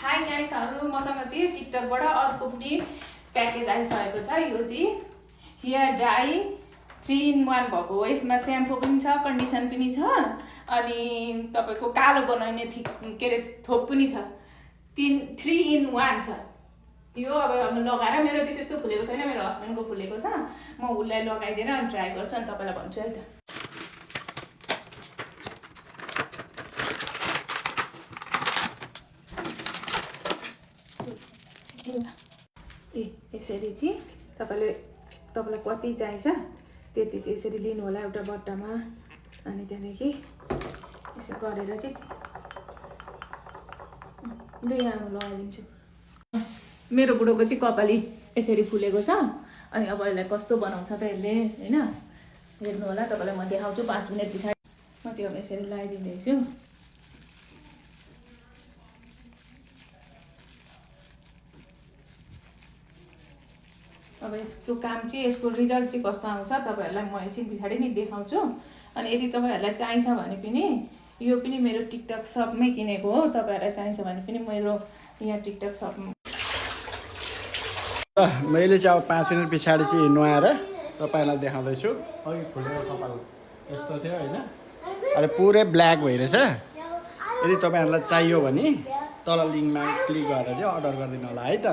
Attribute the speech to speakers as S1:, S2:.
S1: High गाइसहरु मसँग चाहिँ टिकटकबाट अर्को पनि प्याकेज आइसकेको छ। यो चाहिँ हेयर डाई 3 in 1 भएको हो। यसमा स्याम्पू पनि छ, कन्डिसन पनि छ अनि तपाईको कालो बनाउने के रे थोक पनि छ। 3 in 1 छ। यो अब लगाएर मेरो चाहिँ त्यस्तो फुलेको छैन, मेरो हस्बेन्डको फुलेको छ। म उसलाई लगाइदिएर अनि ट्राई गर्छु अनि तपाईलाई भन्छु है त। यसरी चाहिँ तपाईलाई कति चाहिन्छ त्यति चाहिँ यसरी लिनु होला एउटा बट्टामा। अनि त्यहाँदेखि यसो गरेर चाहिँ 2 आमा लगाइदिन्छु। मेरो बुढोको चाहिँ कपाली यसरी फुलेको छ। अनि अब यसलाई कस्तो बनाउँछ त यसले हैन, हेर्नु होला। तपाईलाई म देखाउँछु 5 मिनेट पछाडि। म चाहिँ अब यसरी लगाइदिँदैछु। अब यसको काम चाहिँ, यसको रिजल्ट चाहिँ कस्तो आउँछ तपाईहरुलाई म एकछिन पछाडि नै देखाउँछु। अनि यदि तपाईहरुलाई चाहिन्छ भने पनि यो पनि मेरो टिकटक शपमै किनेको हो। तपाईहरुलाई चाहिन्छ भने पनि मेरो यहाँ टिकटक शपमा।
S2: मैले चाहिँ अब 5 मिनेट पछाडि चाहिँ नुहाएर तपाईहरुलाई देखाउँदैछु। अघि फुलेको कपाल यस्तो थियो हैन, अहिले पुरै ब्ल्याक भइरहेछ। यदि तपाईहरुलाई चाहियो भने तल लिंकमा क्लिक गरेर चाहिँ अर्डर गरिदिनु होला है त।